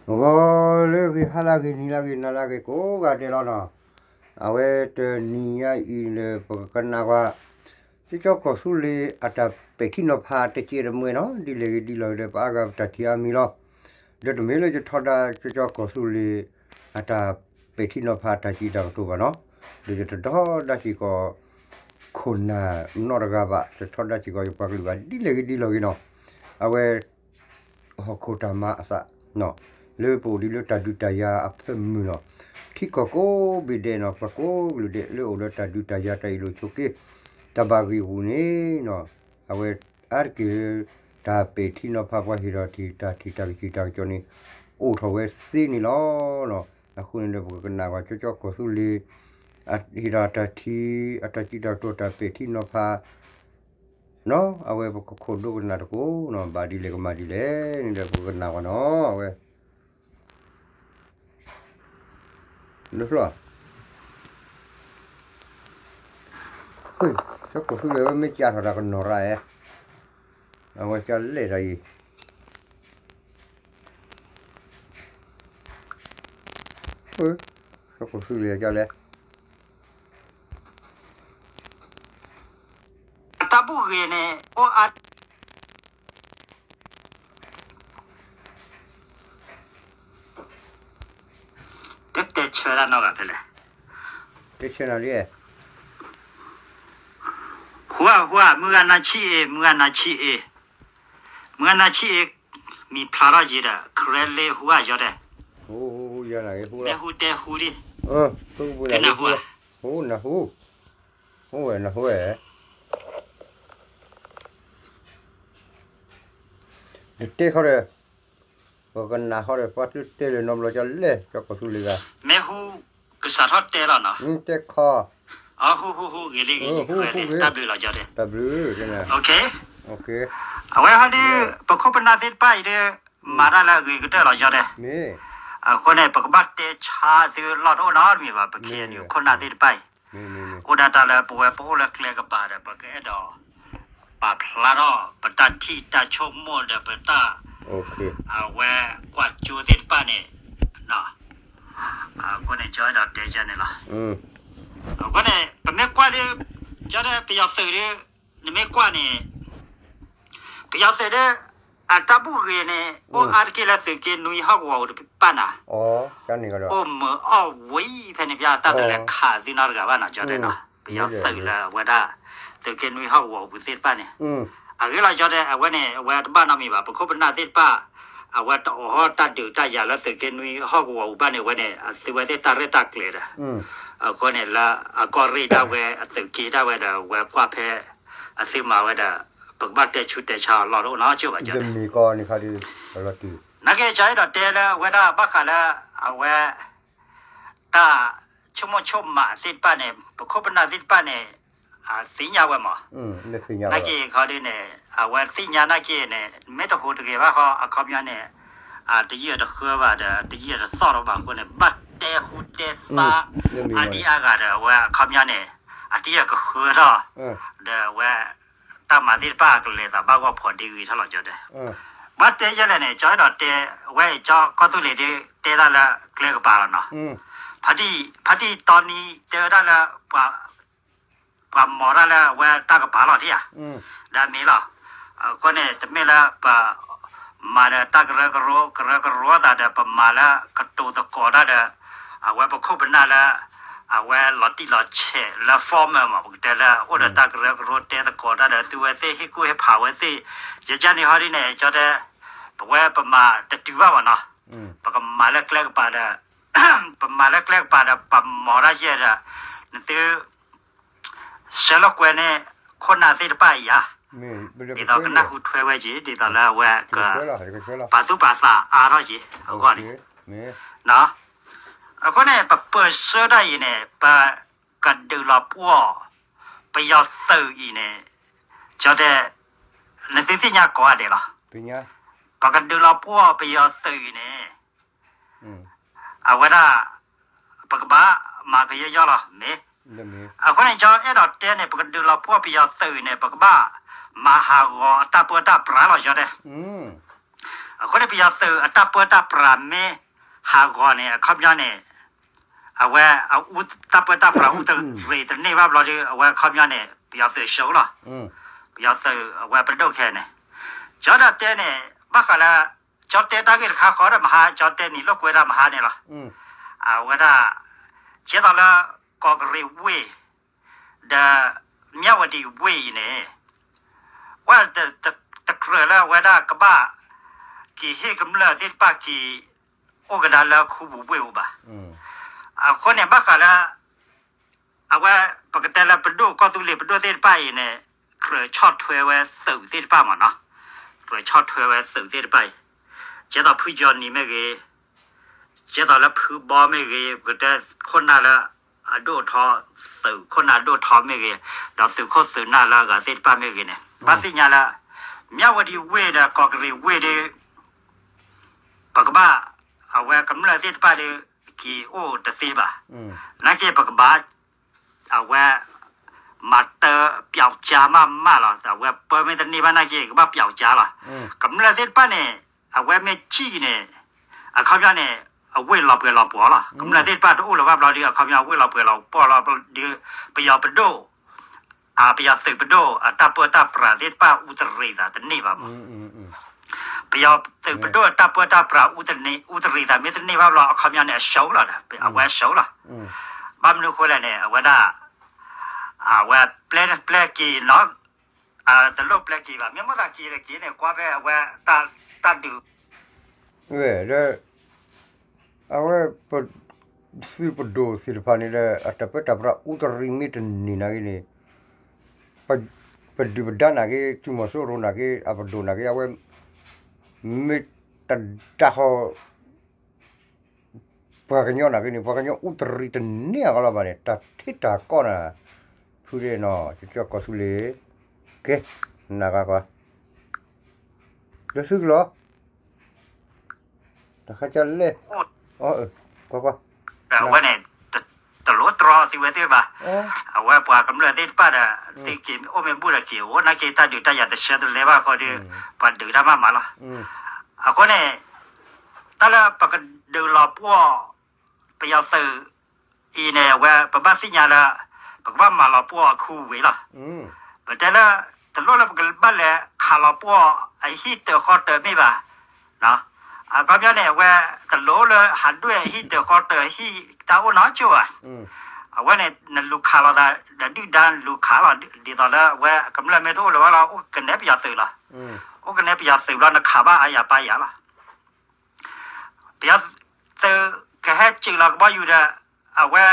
ဂီၤလၢအဂ့ၤ ဟါလၢအဂ့ၤ နံၤလၢအဂ့ၤ နၤလၢအဂ့ၤ ကိးဂၤဒဲးလီၤနီၤ. အဝဲတနံၤညါအံၤလၢ ပကကနၣ်ကွၢ် ကၠီကီၢ်သူလ့ၤအတၢ်ပဲာ်ထံနီၤဖးတကဲးတမှဲၤနီၤ, ဒ်လဲၣ်ဂ့ၤဒ်လဲၣ်ဂ့ၤဒီး ပအါဂၤပတၢ်ထံၣ်အါမံၤလီၤ. ဒီးတမ့ၢ်လၢယထီဒါ ကၠီကီၢ်သူလ့ၤ အတၢ်ပဲာ်ထံနီၤဖးတၢ်စံးတၢ်ကတိၤဘၣ်နီၤ, ဒီးယတထီဒါစ့ၢ်ကီး ခိၣ်နၢ်နီတဂၤဘၣ်, တထီဒါစ့ၢ်ကီးယပှၤကလုာ်ဘၣ်, ဒ်လဲၣ်ဂ့ၤဒ်လဲၣ်ဂ့ၤနီၤ, အဝဲ ဟီၣ်ခိၣ်တၢ်မၤအသး လၢပအိၣ်ဒံးလၢတၢ်ဒုးတၢ်ယၤအဖၢမုၢ်နီၤ, ထံကီၢ်ကိးဘ့ၣ်ဒဲးနီၤ, ပှၤကိးကလုာ်ဒဲးလၢအိၣ်ဒီးတၢ်ဒုးတၢ်ယၤ တၢ်အ့ၣ်လိာ်ဆိးက့ တၢ်ဘၣ်ဂံၢ်ဂူာ်န့ၣ်နီၤ, အဝဲအါတက့ၢ်လၢ တၢ်ပဲာ်ထံနီၤဖး ပှၤဟ့ၣ်ထီၣ်ထံၣ်တၢ်ထံၣ်တၢ်ကစံၣ်တၢ်ကစီၣ်န့ၣ် အိၣ်ထီၣ်ဝဲသ့န့ၣ်လီၤ. အဃိန့ၣ်ဒီး ပကကနၣ်ကွၢ် ကၠီကီၢ်သူလ့ၤ ဟ့ၣ်ထီၣ်တၢ်ထံၣ် အတၢ်စံးတၢ်ကတိၤ တၢ်ပဲာ်ထံနီၤဖး နီၤ, အဝဲပကခိၣ်ဒိကနၣ်တကိးနီၤ, ဘၣ်ဒ်လဲၣ်ကမၤဒ်လဲၣ်န့ၣ်ဒီး ပကကနၣ်ကွၢ်နီၤ, အဝဲ လၢဖျီၣ်, ကၠီကီၢ်သူလ့ၤ အဝဲမ့ၢ်ကးထီၣ်တၢ်ကနီၤရၣ်အဲ, အဝဲကလဲၣ်တၢ်အံၤ, ကၠီကီၢ်သူလ့ၤကလဲၣ် တၢ်ဘူၣ်ဂ့ၤန့ၣ် အိၣ်အါ တတဲဆၢဒၣ်နီၢ်ဂၤဖဲလဲၣ်, တဲဆၢနၤလံ, ဟူဧါ ဟူဧါ မုၢ်ဂၤနၤဆံးအ့ၣ် မုၢ်ဂၤနၤဆံးအ့ၣ်, မုၢ်ဂၤနၤဆံးအ့ၣ်, မံၤဖျါထီၣ်ယံၤဒီး ခရဲလ့ဟူဧါ ယီၤတဲ, မ့ၢ်ဟူတဲဟူဒံး, နဟူဧါ, နဟူ, နဟူဝဲ, နတဲခီဒီး ပကနၣ်ဃီဒီး ပှၤသုတဲလၢၤနီတဘျီ ကလဲၣ် ကၠီကီၢ်သူလ့ၤဂၤ, မ့ၢ်ဟူ ကစးထီၣ်တဲလီၤနီၤ, တဲခီ, ဟူဟူဟူ ဂ့ၤလံဂ့ၤလံ တၢ်ဘျုးလီၤ ကၠီတဲ, တၢ်ဘျုး, အဝဲဟီဒုး ပခိၣ်ပနၢ်သ့ၣ်တဖၣ်အံၤဒီး မၤတၢ်လၢအဂ့ၤကတၢၢ်လီၤ ကၠီတဲ, အဃိန့ၣ် ပကဘၣ်တဲဆါသုလီၢ်တအိၣ်နီတမံၤဘၣ်, ပခဲအံၤ ခိၣ်နၢ်သ့ၣ်တဖၣ်အံၤ အိၣ်ဒၣ်တၢ်လၢပဝဲပအိၣ်လၢကျဲကပၤဒီး ပကအဲၣ်ဒိး ပာ်ဖျါထီၣ် ပတၢ်ထံၣ်တၢ်ဆိကမိၣ်ဒီးပတၢ် အဝဲကွၢ်ကၠိသ့ၣ်တဖၣ်န့ၣ်, အဃိန့ၣ် ကၠီအဲၣ်ဒိးတဲန့ၣ်လီၤ, အဃိန့ၣ် ပမ့ၢ်ကွၢ်ဒီး ကၠီဒီးပယီၤသုးဒီး နမ့ၢ်ကွၢ်န့ၣ် ပယီၤသုးဒီး အတၢ်ဘူၣ်ဂ့ၤန့ၣ် အိၣ်အါတက့ၢ်လၢသုးက့နွံဟီၣ်ကဝီၤပူၤတဖၣ်နၤ, အိၣ်မုာ်အီၣ်ဝံၤဖဲန့ၣ် ပတၢ်တလဲၤခးသုနီတဂၤဘၣ်နီၤ ကၠီတဲနီၤ, ပယီၤသုးလၢအဝဲဒၣ် သုးက့နွံဟီၣ်ကဝီၤပူၤသ့ၣ်တဖၣ်န့ၣ်, အဂ့ၢ်လီၤ ကၠီတဲ အဝဲန့ၣ် အဝဲတဘၣ်နီတမံၤဘၣ်, ပခိၣ်ပနၢ်သ့ၣ်တဖၣ် အဝဲတအိးထီၣ်တၢ်ဒုးတၢ်ယၤလၢသုးက့နွံဟီၣ်ကဝီၤပူၤဘၣ်န့ၣ် အဝဲန့ၣ် အသုဝဲသ့ၣ်တၢ်ရဲၣ်တၢ်ကျဲၤဒီး အဃိန့ၣ်လၢအကီၢ်ရ့ၣ်ဒၣ်ဝဲ အသုးက့ဒၣ်ဝဲဒီး အဝဲကွၢ်ဖဲ အသုမၤဝဲဒီး ပကဘၣ်တဲဆူးတဲဆါအီၤလီၢ်တအိၣ်နီတဘျီ ကၠီတဲ နာ်က့ ကၠီအဲၣ်ဒိးတဲလၢအဝဲဒၣ်ဘၣ်ဃးလၢ အဝဲ တၢ်ဆိကမိၣ်ဆိကမးသ့ၣ်တဖၣ်န့ၣ် ပခိၣ်ပနၢ်သ့ၣ်တဖၣ်န့ၣ် သ့ၣ်ညါဝဲမး, နာ်က့ခီဒ်န့ၣ် အဝဲသ့ၣ်ညါနာ်က့န့ၣ် မ့ၢ်တဟူးတဂ့ၤဘၣ်ဃီ အခီပညီန့ၣ် တယံာ်တဃၢဘၣ်ဒီး တယံာ်တသီၣ်ထီၣ်ဘၣ်အဃိန့ၣ် ဘၣ်တဲဟူးတဲသါ အဒံအါဂၤဒီး အဝဲအခီပညီန့ၣ် အတယံာ်ကဃၢထီၣ် ဒီးအဝဲ တၢ်မၤသ့ၣ်တဖၣ်ကလဲၤသးဘၣ်ဂီၢ်ဖီဒ့ဂ့ၤထီၣ်လီၤ ကၠီတဲ, ဘၣ်တဲယဲလဲၣ်န့ၣ် ကၠီအဲၣ်ဒိးတဲ အဝဲအံၤကၠီကီၢ်သူလ့ၤဒ်တဲဒၣ်လၢကျဲကပၤလီၤနီၤ, ဖါတံၢ်တဲဝဲဒၣ်လၢ ပှၤမၤတၢ်လၢအဝဲတၢ်ကပၤလီၤဒ်ဧါ, ဒီးမ့ၢ်လီၤ, အဃိန့ၣ် တမ့ၢ်လၢပ မၤဒီးတၢ်ကရၢကရိ ကရၢကရိသးဒီး ပမၤလၢကတိၤသကိးတၢ်ဒီး အဝဲပခိၣ်ပနၢ်လၢ အဝဲလီၤတံၢ်လီၤဆဲးလၢ formal မး ပကတဲလၢ အိၣ်ဒီးတၢ်ကရၢကရိတဲသကိးတၢ်ဒီး သုဝဲသ့ၣ်ဟ့ၣ်ကူၣ်ဟ့ၣ်ဖးဝဲသ့ၣ် ယကန့ၣ်ဟီဒ်န့ၣ် ကၠီတဲ ပဝဲပမၤတတုၤဘၣ်ဘၣ်နီၤ, ပကမၤလၢကျဲကပၤဒီး ပမၤလၢကျဲကပၤဒီး ပမၤတၢ်ယဲၢ်ဒီး နသု ဆှၢလီၤကွဲန့ၣ် ခိၣ်နၢ်သ့ၣ်တဖၣ်အံၤဧါ, ဒ်သိးကနၢ်ဟူထွဲဝဲက့ၤ ဒ်သိးလၢအဝဲက ပာ်သူၣ်ပာ်သးအါထီၣ်က့ၤအဂီၢ်န့ၣ်, အဃိန့ၣ် ပပၢၢ်ဆၢတၢ်အံၤန့ၣ် ပကဒုးလီၤပှီၢ် ပယီၤသုးအံၤန့ၣ် ကၠီတဲ နသုသ့ၣ်ညါကိးဂၤဒဲးလီၤ, ပကဒုးလီၤပှီၢ်ပယီၤသုးအံၤန့ၣ် အဝဲဒၣ် ပကဘၣ်မၤကယီယီလီၤ မ့ၢ်, အဃိန့ၣ် ကၠီအဲၣ်ဒိးတဲန့ၣ် ပကဒုးလီၤပှီၢ်ပယီၤသုးအံၤန့ၣ် ပကဘၣ်မၤဟးဂီၤတၢ်ပၢတၢ်ပြးလီၤ ကၠီတဲ, အဃိန့ၣ် ပယီၤသုးအတၢ်ပၢတၢ်ပြးမ့ၢ်ဟးဂီၤန့ၣ် အခီပညီန့ၣ် အဝဲအတၢ်ပၢတၢ်ပြးအူတရံးတန့ၢ်ဘၣ်ဘျီဒီး အဝဲအခီပညီန့ၣ် ပယီၤသုးဆှိလီၤ. ပယီၤသုးအဝဲပဒိၣ်ခဲန့ၣ် ကၠီဒၣ်တဲန့ၣ် ဘၣ်ဃးလၢ ကၠီတဲတၢ်ဂ့ၢ်တခါဃီဒီးမဟါ ကၠီတဲနံၤလိာ်ကွဲဒၣ်မဟါန့ၣ်လီၤ. အဝဲဒၣ် ကဲသိးလၢ ကီၢ်ကရံၣ်ဝ့ၢ် ဒီး မၠၣ်ဝတံၣ်ဝ့ၢ်အံၤန့ၣ် ဝဲ တကြၢးလၢအဝဲဒၣ်ကဘၣ် က့ၤဟ့ၣ်ကမျၢၢ်သ့ၣ်တဖၣ်က့ၤ အိၣ်ကဒါလၢခူပူၤဝ့ၢ်ပူၤဘၣ်. အဃိန့ၣ် ဘၣ်ဃးလၢ အဝဲ ပကတဲလၢပဒိၣ်ကီၢ်သူလ့ၤပဒိၣ်သ့ၣ်တဖၣ်အံၤန့ၣ် ကြၢးဆီၣ်ထွဲဝဲသုးသ့ၣ်တဖၣ်မ့ၢ်နီၤ, ကြၢးဆီၣ်ထွဲဝဲသုးသ့ၣ်တဖၣ်အံၤ ကဲသိးဖုကၠီနံၤမ့ၢ်ဂ့ၤ, ကဲသိးလၢဖုဘီမ့ၢ်ဂ့ၤ, ပကတဲခိၣ်နၢ်လၢ အဒိၣ်ထီ, သုးခိၣ်နၢ်ဒိၣ်ထီမ့ၢ်ဂ့ၤ, ဒီးသုးခိၣ်သုးနၢ်လၢအဂၤသ့ၣ်တဖၣ်မ့ၢ်ဂ့ၤန့ၣ် ဘၣ်သ့ၣ်ညါလၢ မၠၣ်ဝတံၣ်ဝ့ၢ်ဒီးကီၢ်ကရံၣ်ဝ့ၢ်ဒီး ပကဘၣ် အဝဲကမျၢၢ်သ့ၣ်တဖၣ်ဒီး က့ၤအိၣ်တသ့ဘၣ်. နာ်က့ပကဘၣ် အဝဲ မၤတၢ် ပျောက်ကြား မးမးလီၤ. အဝဲပၢမ့ၢ်တန့ၢ်ဘၣ်နာ်က့ ကဘၣ်ပျောက်ကြားလီၤ. ကမျၢၢ်သ့ၣ်တဖၣ်န့ၣ် အဝဲမ့ၢ်ကံၣ်န့ၣ် အခီပညီန့ၣ် အဝ့ၢ်လီၤပှဲၤလီၤပှီၤလီၤ. ကမျၢၢ်သ့ၣ်တဖၣ်တအိၣ်လၢၤဘၣ်ဘျီဒီး အခီပညီအဝ့ၢ်လီၤပှဲၤလီၤပှီၤလီၤဒီး ပယီၤပဒိၣ် ပယီၤသုးပဒိၣ် အတၢ်ပၢတၢ်ပြးသ့ၣ်တဖၣ်အူတရံးသးတန့ၢ်ဘၣ်မး. ပယီၤသုးပဒိၣ်အတၢ်ပၢတၢ်ပြး အူတရံးသးမ့ၢ်တန့ၢ်ဘၣ်ဘျီ အခီပညီန့ၣ် အဆှိလီၤဒီး အဝဲဆှိလီၤ. ဘၣ်မနုၤအဃိလဲၣ်န့ၣ် အဝဲဒၣ် အဝဲပျဲပျဲက့ၤနီၤ, တလိၣ်ပျဲက့ၤဘၣ်. မ့ၢ်မိၣ်သးက့ၤတက့ၤန့ၣ် ကွၢ်ဖဲအဝဲတၢ်ဒုး ဝဲ ဒီး အဝဲ သုးပဒိၣ်သ့ၣ်တဖၣ်န့ၣ်ဒီး အတၢ်ပၢတၢ်ပြးအူတရံးမ့ၢ်တန့ၢ်နာ်က့န့ၣ် ပဒုၣ်ပဒါနာ်က့ သုးမီၤစိရိၤနာ်က့ အပဒိၣ်နာ်က့ အဝဲ မ့ၢ်တဒါဃီ ပှၤကညီနာ်က့န့ၣ် ပှၤကညီအူတရံးတန့ၢ်အဂီၢ်လီၤဘၣ်န့ၣ် တၢ်ထံၣ်တၢ်ကီၢ်နၤ ဖုဒဲးနီၤ ကကီၢ်သူလ့ၤ ကဲ နဂၤကွၢ် လၢသုကလီၤ တၢ်ခါကလဲၣ် ကွၢ်ကွၢ် အဝဲန့ၣ် တလိၣ်တြီသံဝဲသ့ၣ်ဘၣ်. အဝဲပှၤကမျၢၢ်သ့ၣ်တဖၣ်ဒီး သ့က့ၤအိၣ်မ့ၢ်ဘူၣ်ဒီးက့ၤအိၣ်နာ်က့ တၢ်ဒုးတၢ်ယၤတဆၢတလဲဘၣ်ဃိဒီး ပှၤဒုးတၢ်မးမးလီၤ. အဃိန့ၣ် တၢ်လၢပကဒုးလီၤပှီၢ် ပယီၤသုးအံၤန့ၣ် အဝဲပဘၣ်သ့ၣ်ညါလၢ ပကဘၣ်မၤလီၤပှီၢ်အခူဝ့ၢ်လီၤ. ပတဲလၢ တလိၣ်လၢပကဘၣ်လဲၤခးလီၤပှီၢ်အဟံၣ်တၢၤဃီတၢၤမ့ၢ်ဘၣ်. အခီပညီန့ၣ် အဝဲတလိၣ်လၢဟးဒွဲၣ်အဟံၣ်တၢၤဃီတၢၤ ဟံၣ်တၢ်အိၣ်နီတစိၢ်ဘၣ်. အဝဲန့ၣ် နလူၤခးလိာ်သးဒီးဒုၣ်ဒါ နလူၤခးလီၤ ဒ်သိးလၢအဝဲကမျၢၢ်မ့ၢ်တအိၣ်လၢၤဘၣ်လီၤ အိၣ်ကနဲပယီၤသုးလီၤ. အိၣ်ကနဲပယီၤသုးဘျီ နခးဘၣ်အါယၤပါယၤလီၤ. ပယီၤသုးကဟဲစၢၤလီၤကဘီယူၤဒီး အဝဲ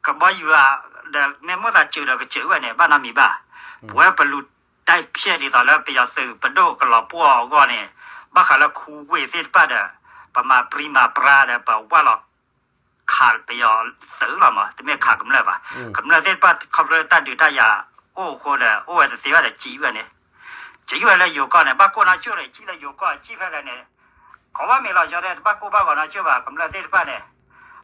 ကဘီယူၤဧါ ဒီးမ့ၢ်မိၣ်သးစၢၤဒီးကစၢၤဝဲန့ၣ် ဘၣ်နီတမံၤဘၣ်. ပဝဲပလူၤတၢ်ဖျဲးဒ်သိးလၢပယီၤသုးပဒိၣ်ကလီၤပှီၢ်အဂီၢ်န့ၣ် ဘၣ်ဃးလၢခူဝ့ၢ်သ့ၣ်တဖၣ်ဒီး ပမၤပြံမၤပြါဒီး ပဝၢလီၤခးပယီၤသုးလီၤမး တမ့ၢ်ခးကမျၢၢ်ဘၣ်. ကမျၢၢ်သ့ၣ်တဖၣ်ခီဖျိတၢ်ဒုးတၢ်ယၤအိၣ်အဃိဒီး အိၣ်ဝဲတသ့ဘၣ်ဒီးစံးဝဲန့ၣ် စံးဝဲလၢယိၤကီၢ်န့ၣ် ဘၣ်ကိၢ်နီၢ်ကၠိၣ်ဒီး စံးလၢယိၤကီၢ်စံးဖဲလဲၣ်န့ၣ် ကိးဘၣ်မ့ၢ်လီၤယီၤဒဲး တဘၣ်ကိၢ်ဘၣ်ဂီၤနီၢ်ကၠိၣ်ဘၣ် ကမျၢၢ်သ့ၣ်တဖၣ်န့ၣ်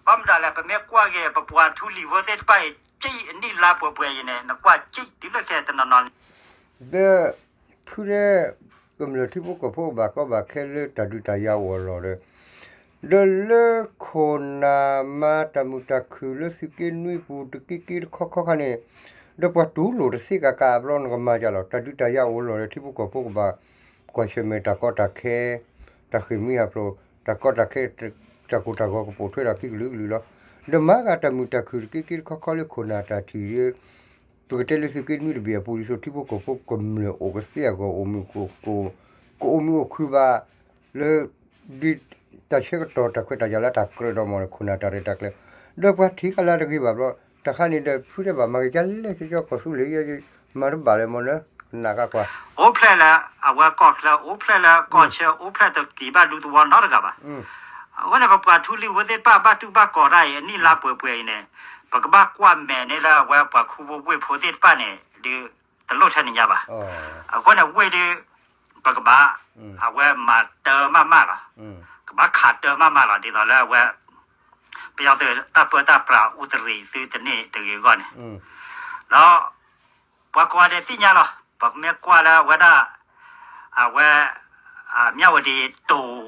ဘၣ်မနုၤလဲၣ် ပမ့ၢ်ကွၢ်က့ၤ ပပှၤထူလံၤဖိသ့ၣ်တဖၣ်အံၤ စံးအနံၣ်လါပှဲၤပှဲၤအံၤန့ၣ် နကွၢ်စံးတုၤလၢခဲတနီၤနီၤန့ၣ် ဒီး ဖုဒဲး ကမျၢၢ်ထံဖိကီၢ်ဖိဘၣ်ကီဘၣ်ခဲလၢတၢ်ဒုးတၢ်ယၤအိၣ်အလီၢ်ဒီး ဒီးလၢခိၣ်နၢ်မၤတၢ်မုာ်တၢ်ခုၣ်လၢသုးက့နွံပူၤတက့က့တခီခီခါန့ၣ် ဒီးပှၤတူၢ်လိာ်တသ့ကၤကၤဘျီ နကမၤယၤလီၤ တၢ်ဒုးတၢ်ယၤအိၣ်အလီၢ်ဒီး ထံဖိကီၢ်ဖိကဘၣ် ကွၢ်ဆၢၣ်မဲာ်တၢ်ကီတၢ်ခဲ တၢ်ဃ့ၢ်မှံဟးဖျိး တၢ်ကီတၢ်ခဲ တၢ်ကိၢ်တၢ်ဂီၤကပိာ်ထွဲဒီးခံကလုာ်ကလုာ်လီၤ. ဒီးမၤကၤတၢ်မုာ်တၢ်ခုၣ်တက့က့တခီခီလၢခိၣ်နၢ်တၢ်ထံၣ်ဒီး ပကတဲလၢသုးက့နွံတဘ့ၣ်အပူၤဒ်သိး ထံဖိကီၢ်ဖိကမျၢၢ်အိၣ်ကသ့အဂီၢ် အိၣ်မုာ်အိၣ်ခုၣ် ကအိၣ်မုာ်အိၣ်ခုၣ်ဘၣ်လၢ ဒ်တၢ်ဆၢကတီၢ်တၢ်ခွဲးတၢ်ယာ်လၢတၢ်ကြၢးဒီးမ့ၢ်န့ၣ် ခိၣ်နၢ်တၢ်ရဲၣ်တၢ်ကျဲၤ ဒီးပှၤထံၣ်ကလါတဂ့ၤဘၣ်ဘျီ တၢ်ခါန့ၣ်ဒီး ဖုတဲဘၣ်မၤကကလဲၣ်ကကီကီၢ်သူလ့ၤ မၤတဘၣ်လၢမ့ၢ်န့ၣ် နၢ်ကကွၢ် အိၣ်ဖျဲၣ်လၢ အဝဲကီၢ်ချၢ အိၣ်ဖျဲၣ်လၢကီၢ်ဆၢ အိၣ်ဖျဲၣ်တက့ၤဘၣ်ဒူသဝီနီတဂၤဘၣ်. အဃိန့ၣ် ပပှၤထူလံၤဖိသ့ၣ်တဖၣ် ဘၣ်တူၢ်ဘၣ်ကီၤတၢ်အံၤ အနံၣ်လါပှဲၤပှဲၤအံၤန့ၣ် ပကဘၣ်ကွၢ်မဲာ်န့ၢ်လၢအဝဲပှၤခူဖိဝ့ၢ်ဖိသ့ၣ်တဖၣ်န့ၣ် ဒုး တလိၣ်ထဲန့ၣ်ညါဘၣ်. အဃိန့ၣ် ဝ့ၢ်ဒုး ပကဘၣ် အဝဲမၤတၢ်မးမးလီၤ. ကဘၣ်ခးတၢ်မးမးလီၤ ဒ်သိးလၢအဝဲ ပယီၤသုးတၢ်ပၢတၢ်ပြးအူတရံးသုတန့ၢ်တဂ့ၤအဂီၢ်န့ၣ် ဒီး ပှၤကိးဂၤဒဲးသ့ၣ်ညါလီၤ. ပမ့ၢ်ကွၢ်လၢအဝဲဒၣ် အဝဲ မၠၣ်ဝတံၤတိၤ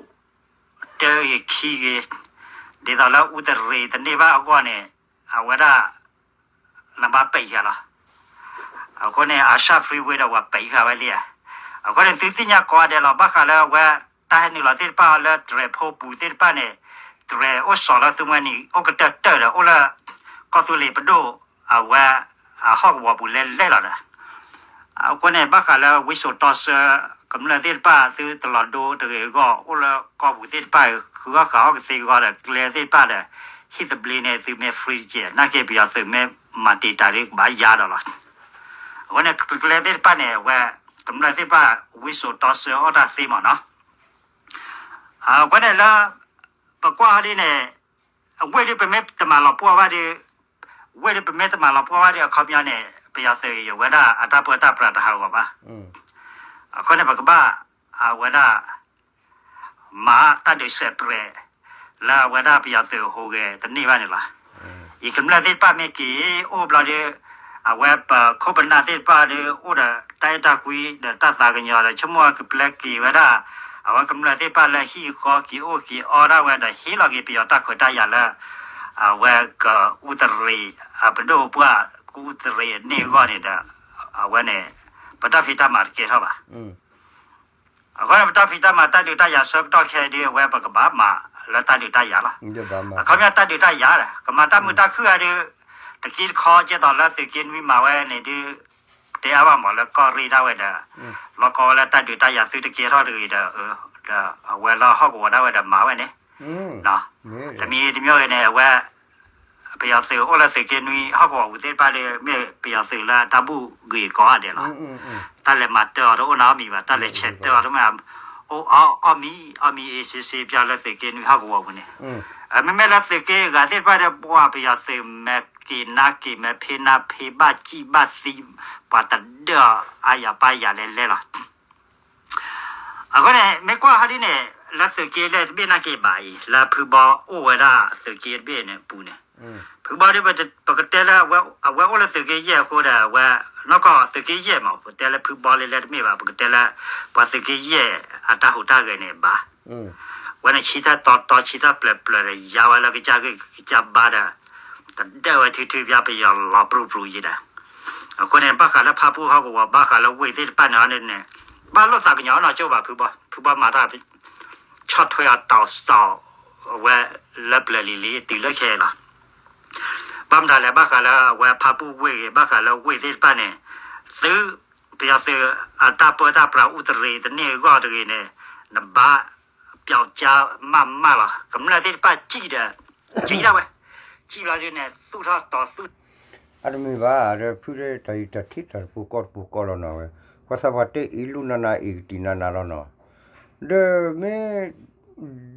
တၢဂ့ၤခံဂ့ၤ ဒ်သိးလၢအူတရံးတန့ၢ်ဘၣ်အဂီၢ်န့ၣ် အဝဲဒၣ် နဘၣ်ပံးဃာ်လီၤ. အဃိန့ၣ် အၡၣ် freeway ဒီးပှၤပံးဃာ်ဝဲလံဧါ. အဃိန့ၣ် သုသ့ၣ်ညါကိးဂၤဒဲးလီၤ ဘၣ်ဃးလၢအဝဲ တၢ်ဟဲနုာ်လီၤသ့ၣ်တဖၣ်လၢတြဲၤဖိပူၤသ့ၣ်တဖၣ်န့ၣ် တြဲၤအိၣ်စီၤလၢသုမှဲနံၤ အိၣ်ကတၢၢ်တၢၢ်ဒီး အိၣ်လၢ ကီၢ်သူလ့ၤပဒိၣ် အဝဲ အဟီၣ်ကဝီၤပူၤလဲၣ်လဲၣ်လီၤဒီး အဃိန့ၣ် ဘၣ်ဃးလၢဝံစိာ်တီဆှၢ ကမျၢၢ်သ့ၣ်တဖၣ် သုတလီၤဒိတဂ့ၤအဂီၢ် အိၣ်လၢကီၢ်ပူၤသ့ၣ်တဖၣ် ဃုအီၣ်ဃုအီၣ်ကသ့အဂီၢ်ဒီး ကျဲသ့ၣ်တဖၣ်ဒီး ဟံၣ်သဘျ့န့ၣ် သုမ့ၢ် free တက့ၢ် နာ်က့ပယီၤသုးမ့ၢ်မၤတံာ်တာ်ဒ်ကဘၣ်ယါဒီးလီၤ. အဃိန့ၣ် ကျဲသ့ၣ်တဖၣ်န့ၣ် အဝဲ ကမျၢၢ်သ့ၣ်တဖၣ် ဝံစိာ်တီဆှၢအီၣ်တၢ်သ့မးနီၤ. အဃိန့ၣ်လၢ ပကွၢ်ဟီဒ်န့ၣ် အဝ့ၢ်ဒ်ပမ့ၢ်တမၤလီၤပှီၢ်ဘၣ်ဒီး ဝ့ၢ်ဒ်ပမ့ၢ်တမၤလီၤပှီၢ်ဘၣ်ဒီး အခီပညီန့ၣ် ပယီၤသုးအံၤ အဝဲဒၣ်အတၢ်ပၢတၢ်ပြးတဟးဂီၤဘၣ်. အဃိန့ၣ် ပကဘၣ် အဝဲဒၣ် မၤတၢ်ဒုးစဲးပြဲး လၢအဝဲဒၣ်ပယီၤသုးဟူးဂဲၤတန့ၢ်ဘၣ်န့ၣ်လီၤ. ယကမျၢၢ်သ့ၣ်တဖၣ်မ့ၢ်က့ၤအိၣ်ဘျီဒီး အဝဲပခိၣ်ပနၢ်သ့ၣ်တဖၣ်ဒီး အိၣ်ဒီးတၢ်အဲၣ်တၢ်ကွံဒီးတၢ်သးကညီၤဒီး ဆိကမိၣ်ကပျဲက့ၤဝဲဒၣ် အဝဲကမျၢၢ်သ့ၣ်တဖၣ်လၢဟံၣ်ဃီက့ၤအိၣ်က့ၤအီၣ်ဒၣ်ဝဲဒီး ဟ့ၣ်လီၤက့ၤပယီၤတၢ်ခွဲးတၢ်ယာ်လၢ အဝဲကအူတရံး အပဒိၣ်ပှၢ်ကအူတရံးအန့ၢ်အဂီၢ်န့ၣ်ဒီး အဝဲန့ၣ် ပတၢ်ဖံးတၢ်မၤတကဲထီၣ်ဘၣ်. အဃိန့ၣ် ပတၢ်ဖံးတၢ်မၤတၢ်ဒုးတၢ်ယၤဆၢကတီၢ်ခဲအံၤဒ်အဝဲပကဘၣ်မၤလၢတၢ်ဒုးတၢ်ယၤလီၤ. အခီပညီတၢ်ဒုးတၢ်ယၤဒီး ကမၤတၢ်မုာ်တၢ်ခုၣ်ဂၤဒီး တက့ၢ်တခီကဲသိးလၢသုးက့နွံမၤဝဲန့ၣ်ဒ် တဲအါဘၣ်မးလၢကီၢ်ရ့ၣ်ဒၣ်ဝဲဒီး လီၢ်ကီဝဲလၢတၢ်ဒုးတၢ်ယၤသုတကဲထီၣ်တဂ့ၤဒီး ဒီးအဝဲလၢဟီၣ်ကဝီၤဒၣ်ဝဲဒီးမၤဝဲန့ၣ် တမံၤတမံၤဂ့ၤန့ၣ် အဝဲ ပယီၤသုးအိၣ်လၢသုးက့နွံဟီၣ်ကဝီၤပူၤသ့ၣ်တဖၣ်ဒီး မ့ၢ်ပယီၤသုးလၢအတၢ်ဘူၣ်ဂ့ၤကိးဂၤဒဲးလီၤ. တၢ်လဲၤမၤတၢ်အီၤတအိၣ်နီတမံၤဘၣ်, တၢ်လဲၤဆဲးတၢ်အီၤတမ့ၢ် အိၣ်အီၣ်မံၤ အီၣ်မံၤအ့စ့စ့ပျီလၢသုးက့နွံဟီၣ်ကဝီၤပူၤန့ၣ်, မ့မ့ၢ်လၢသုးက့ဂၤသ့ၣ်တဖၣ်ဒီး ပှၤပယီၤသုးမဲာ်က့ၤနါက့ၤ မဲာ်ဖံးနါဖံး ဘၣ်စံၣ်ဘၣ်သံ ပှၤတဒၢအီၤအါယၤပၢ်ယၤလဲၤလဲၤလီၤ. အဃိန့ၣ် မ့ၢ်ကွၢ်ဟီဒ်န့ၣ် လၢသုးက့လၢတဘ့ၣ်နာ်က့ၤဘၣ်အံၤ လၢဖုဘီအိၣ်ဝဲဒၣ်သုးက့တဘ့ၣ်န့ၣ်အပူၤန့ၣ်, ဖုဘီဒီး ပကတဲလၢ အဝဲအိၣ်လၢသုးက့ယဲၢ်အဃိဒီး အဝဲ နီၢ်ကီၢ်သုးက့ယဲၢ်မး ပတဲလၢဖုဘီလဲၤလဲၤတမ့ၢ်ဘၣ် ပကတဲလၢ ပှၤသုးက့ယဲၢ်အတၢ်ဟူးတၢ်ဂဲၤန့ၣ်ဘၣ် ဝဲန့ၣ်ဆံတၢ်တီတီဆံတၢ်ပျၢၤပျၢၤဒီး ယါဝဲလၢကစၢ်ဂ့ၢ်ကစၢ်ဘါဒီး တဒၢဝဲထုထုပျီပယီၤလီၤပြူပြူယံၤဒီး, အဃိန့ၣ် ဘၣ်ဃးလၢဖၣ်ပူၣ်ဟီၣ်ကဝီၤ ဘၣ်ဃးလၢဝ့ၢ်သ့ၣ်တဖၣ်န့ၣ်န့ၣ် ဘၣ်လိာ်သးကညီၤနီၢ်ကၠိဘၣ်ဖုဘီ, ဖုဘီမၤတၢ် ဆီၣ်ထွဲအီၤတီၤစီၤ အဝဲလၢပျၢၤလံၤလံၤတုၤလၢခဲအံၤလီၤ. ဘၣ်မတၤလဲၣ် ဘၣ်ဃးလၢအဝဲဖၣ်ပူၣ်ဝ့ၢ်ဂ့ၤ ဘၣ်ဃးလၢဝ့ၢ်သ့ၣ်တဖၣ်န့ၣ် သု ပယီၤသုးအတၢ်ပၢတၢ်ပြးအူတရံးတန့ၢ်အဂီၢ်တဂ့ၤန့ၣ် နဘၣ်ပျီကၠါမးမးလီၤ. ကမျၢၢ်သ့ၣ်တဖၣ်စံၣ်ဒီး စံၣ်ဒၣ်ဝဲ, စံၣ်ဘျီဒ်န့ၣ် သူၣ်ထီၣ်တီၤသူၣ် အတမ့ၢ်ဘၣ်ဒီး ဖုတဲတၢ်အံၤတၢ်ထံၣ်တၢ်တပူၤကီၢ်တပူၤကီၢ်လီၤနီၤဝဲ, ပှၤသးပှၢ်တဲအ့ၣ်လိၣ်နၤနၤအ့ၣ်ကတံၤနၤနၤလီၤနီၤ, ဒီးမ့ၢ်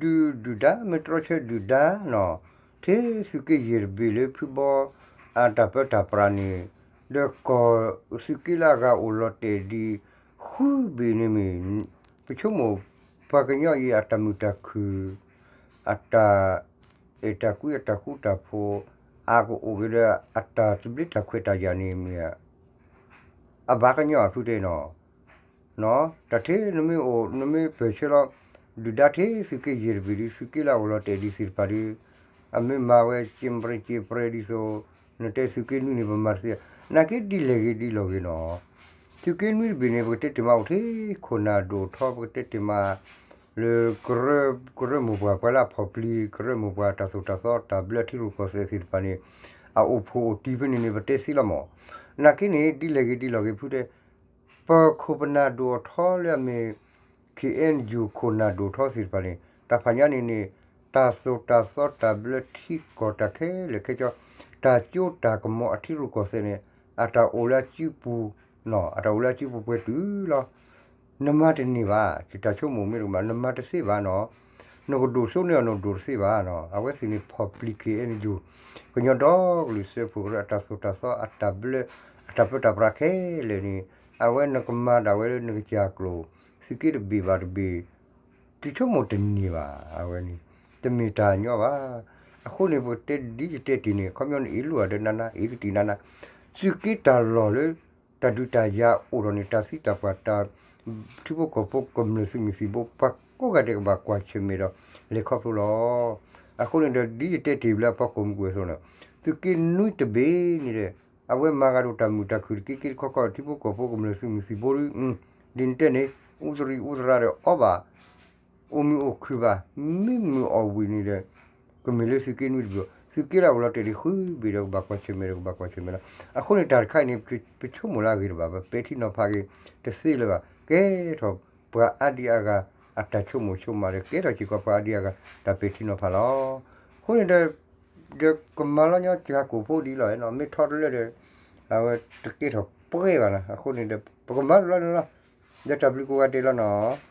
ဒုၣ်ဒုၣ်ဒါ မ့ၢ်တြီဆၢဒုၣ်ဒါနီၤ, ထဲသုးက့ယဲၢ်တဘ့ၣ်လၢဖုဘီ အတၢ်ပၢတၢ်ပြးန့ၣ်, ဒီးကီၢ်သုးက့လၢအဂၤအိၣ်လီၤတဲာ်ဒံး ဃုဘ့ၣ်န့ၣ်မ့ၢ် ပဆိကမိၣ် ပှၤကညီအံၤအတၢ်မုာ်တၢ်ခုၣ် အတၢ်အဲၣ်တၢ်ကွံအတၢ်ဃူတၢ်ဖိး အကအိၣ်က့ၤဒီး အတၢ်သဘျ့တၢ်ခွဲးတၢ်ယာ်န့ၣ်မ့ၢ် အဘၣ်ကညီအဖုတဲနီၤ, တၢ်ထဲနမ့ၢ်အိၣ် နမ့ၢ်ပၢၢ်ဆၢလီၤ ဒုၣ်ဒါထဲသုးက့ယဲၢ်တဘ့ၣ်ဒ် သုးက့လၢအအိၣ်လီၤတဲာ်ဒံးသ့ၣ်တဖၣ်ဒီး အမ့ၢ်မၤဝဲစ့ပြဲစ့ပြဲဒ်သိး နတဲသုးက့နွံန့ၣ် ပမၤတသ့, နာ်က့ဒ်လဲၣ်ဂ့ၤဒ်လဲၣ်ဂ့ၤနီၤ, သုးက့နွံတဘ့ၣ်န့ၣ် ပကတဲတ့ၢ်မးအိၣ်ထဲခိၣ်နၢ်ဒိၣ်ထီ ပကတဲတ့ၢ်မး လၢ ကရၢမိၢ်ပှၢ် ပှၤလၢအဖီၣ်ပျံၤ ကရၢမိၢ်ပှၢ် တၢ်သိၣ်တၢ်သီတၢ်ဘျၢထံရူၢ်ကီၢ်သဲးသ့ၣ်တဖၣ်န့ၣ် အအိၣ်ဖှိၣ်အိၣ်တံၢ်ဖဲန့ၣ်န့ၣ် ပတဲသ့လီၤမး, နာ်က့န့ၣ် ဒ်လဲၣ်ဂ့ၤဒ်လဲၣ်ဂ့ၤဖုတဲ ပခိၣ်ပနၢ်ဒိၣ်အထီလၢအမ့ၢ် ခ့ၣ်အဲၣ်ယူၣ် ခိၣ်နၢ်ဒိၣ်ထီသ့ၣ်တဖၣ်န့ၣ် တၢ်ဖးညါန့ၣ်န့ၣ် တၢ်သိၣ်တၢ်သီတၢ်ဘျၢထံကီၢ်တၢ်ခဲလၢာ်ခဲဆ့ တၢ်ကၠိတၢ်ကမီၤအထံရူၢ်ကီၢ်သဲးန့ၣ် အတၢ်အိၣ်လၢအစုပူၤ အတၢ်အိၣ်လၢအစုပူၤပှဲၤတုၤလီၤ. နမၤတန့ၢ်ဘၣ် ယတၢ်ဆိကမိၣ်မ့ၢ်တကမၣ် နမၤတသ့ဘၣ်နီၤ, နကဒိၣ်စိန့ၢ်အီၤနဒိၣ်တသ့ဘၣ်နီၤ, အဝဲသ့ၣ်န့ၣ်ဖီၣ်ပျံၤ ခ့ၣ်အဲၣ်ယူၣ် ကညီဒီကလုာ်စၢဖှိၣ်ကရၢအတၢ်သိၣ်တၢ်သီအတၢ်ဘျၢ အတၢ်ပၢတၢ်ပြးခဲလၢာ်န့ၣ် အဝဲနကမၤဒၣ်ဝဲလၢနကစၢ်ကျိာ် သုးက့တဘ့ၣ်ဘၣ်တဘ့ၣ် တဆိကမိၣ်တန့ၢ်ဘၣ် အဝဲန့ၣ် တမ့ၢ်တၢ်ညီဘၣ်. အဃိန့ၣ် ပကတဲဒ်ယတဲတ့ၢ်န့ၣ် ခီပညီန့ၣ် အ့ၣ်လိၣ်အဒီးနၤနၤ အ့ၣ်ကတံၢ်နၤနၤ သုးက့တၢ်လီၢ်လၢ တၢ်ဒုးတၢ်ယၤအိၣ်ထီၣ်န့ၣ် တၢ်သံတၢ်ပှၢ် တၢ်ထံဖိကီၢ်ဖိကမျၢၢ်သုးမုၢ်သံၣ်ဘိ ပှၤကိးဂၤဒဲးကဘၣ်ကွၢ်ဆၢၣ်မဲာ်ဒီး လဲၤခီဖျိလီၤ. အဃိန့ၣ်ဒီး ဒ်ယတဲတ့ၢ်ဘျီအဖီခိၣ်မုၢ်ကွံာ်အသိးန့ၣ်, သုးက့နွံတဘ့ၣ်န့ၣ်ဒီး အဝဲမၤဂၤဒိၣ်တၢ်မုာ်တၢ်ခုၣ်တက့က့တခီခီ ထံဖိကီၢ်ဖိကမျၢၢ်သုးမုၢ်သံၣ်ဘိ ဒ်နတဲန့ၣ် အူသရံၣ်အူသရၣ်ဒီး အီဘၣ် အိၣ်မုာ်အိၣ်ခုၣ်ဘၣ်, မ့ၢ်မုာ်အီၣ်ဝံၤန့ၣ်ဒီး ကမ့ၢ်လၢသုးက့နွံတဘ့ၣ်, သုးက့လၢအအိၣ်လီၤတဲာ်ဒံးဃုဘ့ၣ်ဒီး ကဘၣ်ကွၢ်ဆၢၣ်မဲာ်ဒီး ကဘၣ်ကွၢ်ဆၢၣ်မဲာ်လီၤ. အဃိန့ၣ် တၢ်တခါအံၤန့ၣ် ပဆိကမိၣ်လၢအဂ့ၤတဘၣ်, ပပဲာ်ထံနီၤဖးက့ၤတသ့လၢၤဘၣ်, ကဲထီၣ်ပှၤအါဒံအါဂၤအတၢ်ဆိကမိၣ်ဆိကမးဒီး ကဲထီၣ်စ့ၢ်ကီးပှၤအါဒံအါဂၤတၢ်ပဲာ်ထံနီၤဖးလီၤ. အဃိန့ၣ်ဒီး ဒီးကမၤလီၤညီစှၤကိာ်ဖိဒ်လီၤနီၤ, မ့ၢ်ထီတလၢဒီး အဝဲတကဲထီၣ်ပှဲၤဘၣ်နီၤ. အဃိန့ၣ်ဒီး ပကမၤလီၤန့ၣ်လီၤ. ဒီးတၢ်ဘျုးကိးဂၤဒဲးလီၤနီၤ.